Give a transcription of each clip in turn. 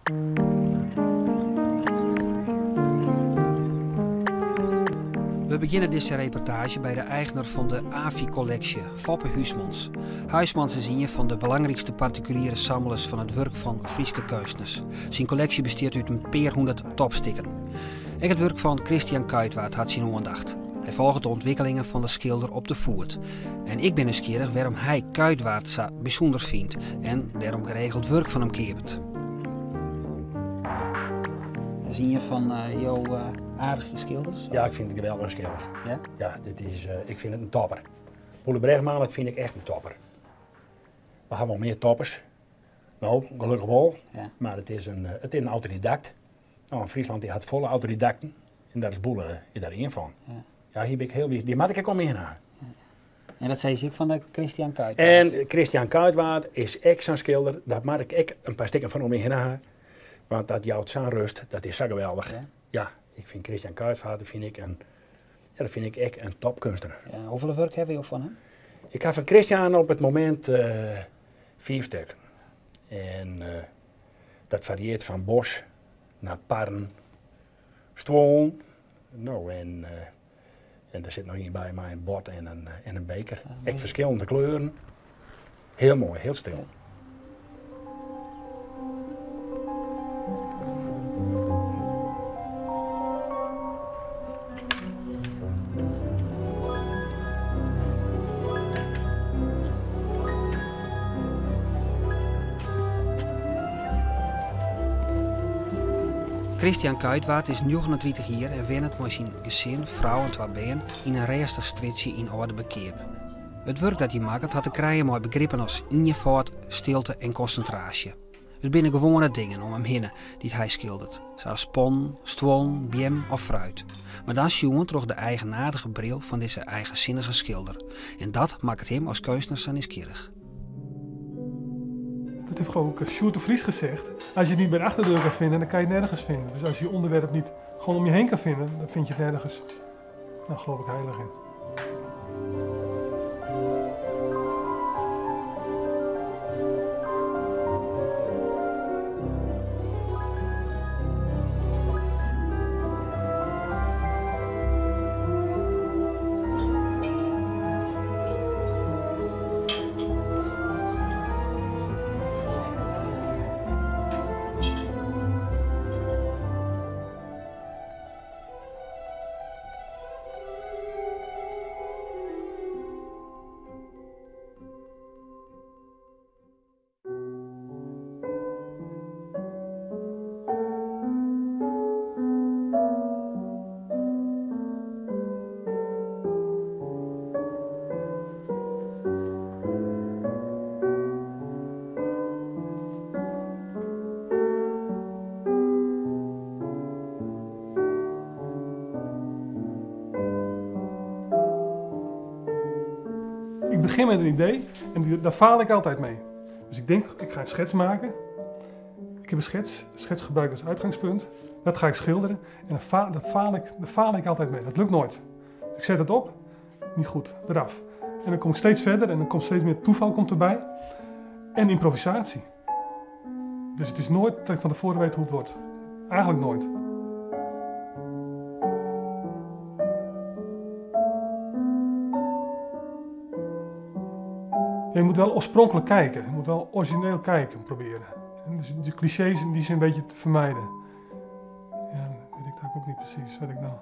We begjinne dizze reportaazje by de eigner fan de Avi-kolleksje, Foppe Huismans. Huismans is ien fan de belangrykste partikuliere samlers fan it wurk fan Fryske keunstners. Syn kolleksje bestiet út in pear hûndert topstikken. Ek it wurk fan Christiaan Kuitwaard hat syn oandacht. Hy folget de ûntwikkelingen fan de skilder op de foet. En ik bin nijsgjirrich wêrom hy Kuitwaard sa bysûnder fynt en dêrom geregeld wurk fan him keapet. Dat is ien fan jo aardichste skilders? Ja, ik fyn it in geweldige skilder. Ja? Ja, dit is, ik fyn it in topper. Boele Bregman, dat fyn ik echt in topper. We ha wol mear toppers. No, gelokkich wol. Ja. Mar it is in, it is in autodidakt. No, yn Fryslân dy hat folle autodidakten. En dêr is Boele is dêr ien fan. Ja. Ja, hier bin ik hiel wiis. Dy moat ik ek om my hinne ha. En dat sizze ek fan de Christiaan Kuitwaard? En Christiaan Kuitwaard is ek sa'n skilder. Dêr moat ik ek in pear stikken fan om my hinne ha. Want dat jout sa'n rêst. Dat is sa geweldich. Ja? Ja, ik fyn Christiaan Kuitwaard fyn ik in, ja, dat fyn ik ek in topkeunstner. Ja, hoefolle wurk hawwe jo fan him? Ik ha fan Christiaan op it momint 5 stikken. En dat fariearret fan bosk nei parren, stuollen. No, en der sit noch ien by mei in bot en in beker. Ek ferskillende kleuren. Hiel moai, hiel stil. Christiaan Kuitwaard is 39 jier en wennet mei syn gesin, frou en twa bern yn in rêstich strjitsje yn Aldeberkeap. It wurk dat hy makket hat te krijen mei begrippen as ienfâld, stilte en konsintraasje. It binne gewoane dingen om him hinne dy't hy skilderet, sa as pannen, stuollen, beammen of fruit. Mar dan sjoen troch de eigenaardige bril fan dizze eigensinnige skilder. En dat makket him as keunstner sa nijsgjirrich. Dat heeft geloof ik Sjoerd de Vries gezegd. Als je het niet bij de achterdeur kan vinden, dan kan je het nergens vinden. Dus als je je onderwerp niet gewoon om je heen kan vinden, dan vind je het nergens. Daar geloof ik heilig in. Ik begin met een idee en daar faal ik altijd mee. Dus ik denk, ik ga een schets maken. Ik heb een schets, de schets gebruik ik als uitgangspunt. Dat ga ik schilderen en daar faal ik altijd mee. Dat lukt nooit. Dus ik zet het op, niet goed, eraf. En dan kom ik steeds verder en dan komt steeds meer toeval komt erbij. En improvisatie. Dus het is nooit dat ik van tevoren weet hoe het wordt. Eigenlijk nooit. Je moet wel oorspronkelijk kijken. Je moet wel origineel kijken proberen. En dus de clichés in die zin een beetje te vermijden. Ja, dat weet ik eigenlijk ook niet precies. Wat ik nou...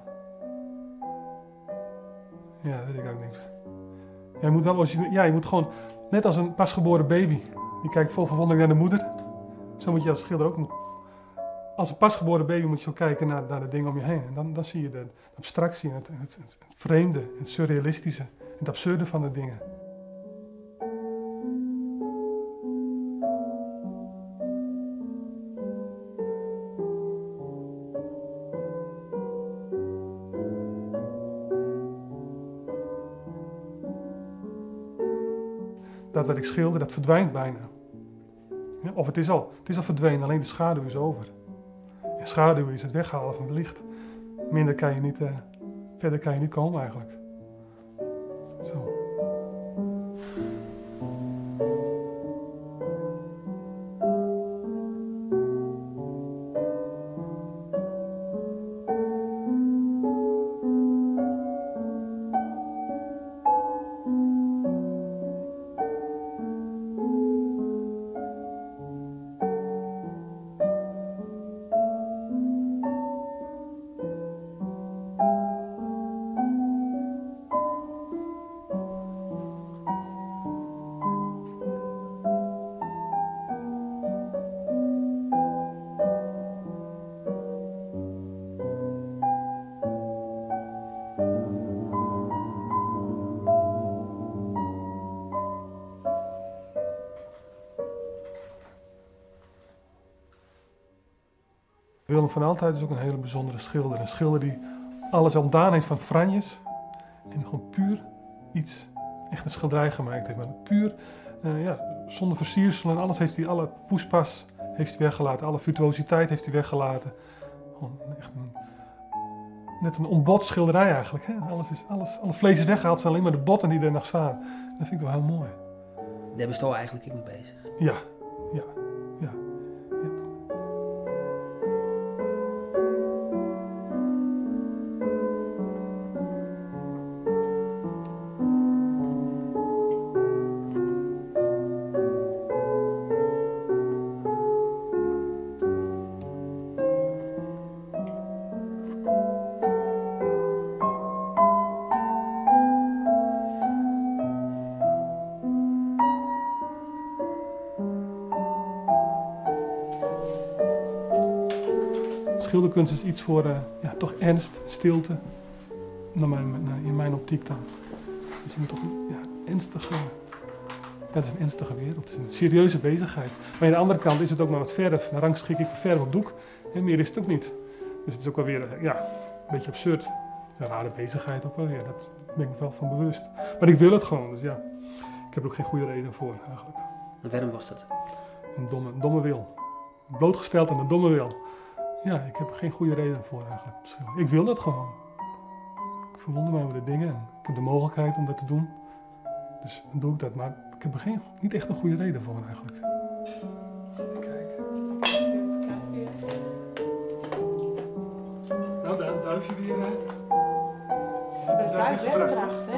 Ja, dat weet ik ook niet. Ja, je moet wel origineel, ja, je moet gewoon, net als een pasgeboren baby. Die kijkt vol verwondering naar de moeder. Zo moet je als schilder ook. Als een pasgeboren baby moet je zo kijken naar de dingen om je heen. En dan zie je de abstractie en het vreemde, het surrealistische en het absurde van de dingen. Dat wat ik schilder, dat verdwijnt bijna. Ja, of het is al verdwenen, alleen de schaduw is over. En schaduw is het weghalen van het licht. Minder kan je niet, verder kan je niet komen eigenlijk. Zo. Willem van Althuis is ook een hele bijzondere schilder. Een schilder die alles ontdaan heeft van franjes. En gewoon puur iets, echt een schilderij gemaakt heeft. Maar puur, ja, zonder versierselen en alles heeft hij, alle poespas heeft hij weggelaten. Alle virtuositeit heeft hij weggelaten. Gewoon echt net een ontbot schilderij eigenlijk. Hè? Alle vlees is weggehaald, het zijn alleen maar de botten die er nog staan. En dat vind ik wel heel mooi. Daar ben je eigenlijk ook mee bezig? Ja, ja, ja. Schilderkunst is iets voor ja, toch ernst, stilte, in mijn optiek dan. Dus je moet toch ja, ernstige, ja, het is een ernstige wereld, het is een serieuze bezigheid. Maar aan de andere kant is het ook maar wat verf. Dan rangschik ik voor verf op doek en meer is het ook niet. Dus het is ook wel weer ja, een beetje absurd. Het is een rare bezigheid ook wel weer, dat ben ik me wel van bewust. Maar ik wil het gewoon, dus ja, ik heb er ook geen goede reden voor eigenlijk. En waarom was dat? Een domme wil. Blootgesteld aan de domme wil. Ja, ik heb er geen goede reden voor eigenlijk. Ik wil dat gewoon. Ik verwonder me over de dingen en ik heb de mogelijkheid om dat te doen. Dus dan doe ik dat, maar ik heb er niet echt een goede reden voor eigenlijk. Kijk. Nou, daar een duifje weer. Hè? De duif weggebracht, hè?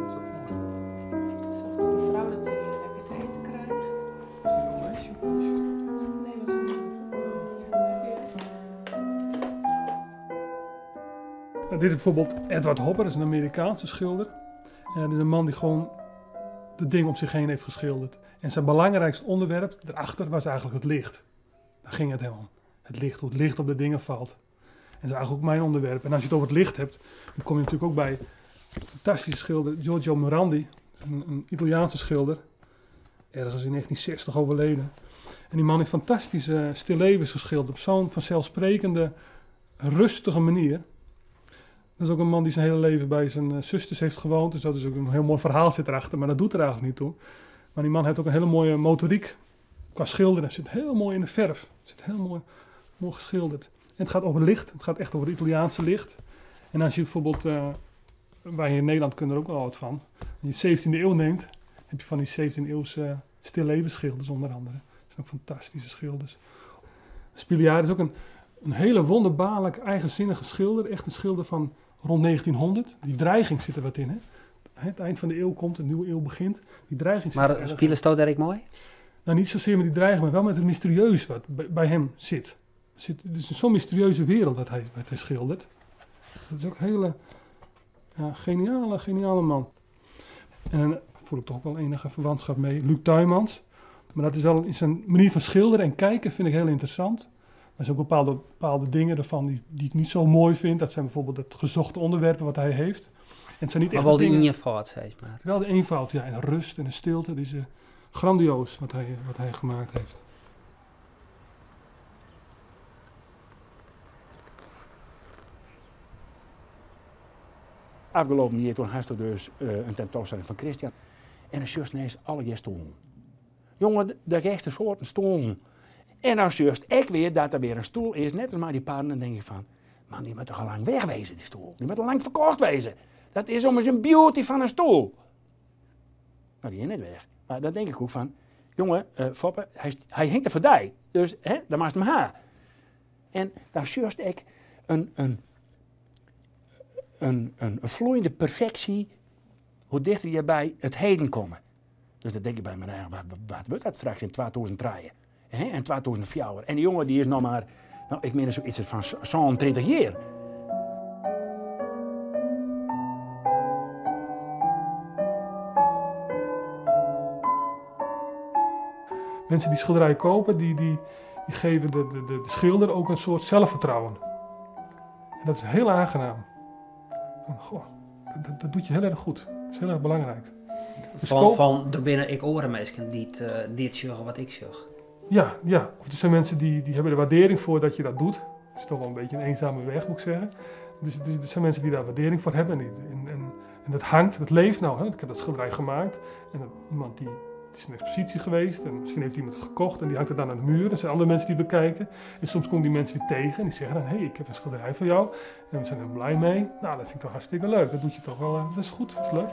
Zorgt voor de vrouw dat ze lekker te eten krijgt. Nou, dit is bijvoorbeeld Edward Hopper, dat is een Amerikaanse schilder. En dat is een man die gewoon de dingen om zich heen heeft geschilderd. En zijn belangrijkste onderwerp daarachter was eigenlijk het licht. Daar ging het hem om. Het licht, hoe het licht op de dingen valt. En dat is eigenlijk ook mijn onderwerp. En als je het over het licht hebt, dan kom je natuurlijk ook bij de fantastische schilder Giorgio Morandi. Een Italiaanse schilder. Ergens in 1960 overleden. En die man heeft fantastische stillevens geschilderd op zo'n vanzelfsprekende, rustige manier. Dat is ook een man die zijn hele leven bij zijn zusters heeft gewoond. Dus dat is ook een heel mooi verhaal zit erachter, maar dat doet er eigenlijk niet toe. Maar die man heeft ook een hele mooie motoriek qua schilderen. Het zit heel mooi in de verf. Het zit heel mooi, mooi geschilderd. En het gaat over licht. Het gaat echt over het Italiaanse licht. En als je bijvoorbeeld, wij hier in Nederland kunnen er ook wel wat van. Als je de 17e eeuw neemt, heb je van die 17e eeuwse stillevensschilders onder andere. Dat zijn ook fantastische schilders. Spiliari is ook een hele wonderbaarlijk eigenzinnige schilder. Echt een schilder van rond 1900. Die dreiging zit er wat in, hè? Het eind van de eeuw komt, een nieuwe eeuw begint. Die dreiging zit. Maar spelen ze daar ik mooi? Nou, niet zozeer met die dreiging, maar wel met het mysterieus wat bij hem zit. Het is zo'n mysterieuze wereld dat hij schildert. Dat is ook een hele ja, geniale man. En dan voel ik toch ook wel enige verwantschap mee. Luc Tuymans. Maar dat is wel in zijn manier van schilderen en kijken vind ik heel interessant. Er zijn ook bepaalde dingen ervan die ik niet zo mooi vind. Dat zijn bijvoorbeeld het gezochte onderwerpen wat hij heeft. En het zijn niet maar echt wel de dingen, eenvoud, zeg maar. Wel de eenvoud, ja. En rust en de stilte. Die is grandioos wat hij gemaakt heeft. Afgelopen jaar toen had er dus een tentoonstelling van Christian. En een zus is alle stoelen. Jongen, de rechte soorten stoelen. En dan juist ik weer dat er weer een stoel is, net als maar die paarden, dan denk ik van, man, die moet toch al lang wegwezen, die stoel. Die moet al lang verkocht wezen. Dat is om eens een beauty van een stoel. Nou, die is net weg. Maar dan denk ik ook van, jongen, Foppe, hij hinkt er voorbij. Dus, hè, dan maakt hem haar. En dan juist ik een vloeiende perfectie, hoe dichter je bij het heden komt. Dus dan denk ik bij mijn eigen, wat wordt dat straks in 2003? Hè, en 2004. En die jongen die is nog maar, nou, ik meen zoiets van zo'n 30 jaar. Mensen die schilderijen kopen, die geven de schilder ook een soort zelfvertrouwen. En dat is heel aangenaam. Van, goh, dat doet je heel erg goed. Dat is heel erg belangrijk. Dus van er binnen ik oren mensen die het zeggen wat ik zeg. Ja, ja. Of er zijn mensen die, die hebben er waardering voor dat je dat doet. Het is toch wel een beetje een eenzame weg, moet ik zeggen. Dus, dus er zijn mensen die daar waardering voor hebben. En, die, en, en, en dat hangt, dat leeft nou. Hè? Ik heb dat schilderij gemaakt. En dat, iemand die, het is een expositie geweest. En misschien heeft iemand het gekocht en die hangt het dan aan de muur. Er zijn andere mensen die het bekijken. En soms komen die mensen weer tegen en die zeggen dan: Hé, hey, ik heb een schilderij van jou. En we zijn er blij mee. Nou, dat vind ik toch hartstikke leuk. Dat doet je toch wel, dat is goed, dat is leuk.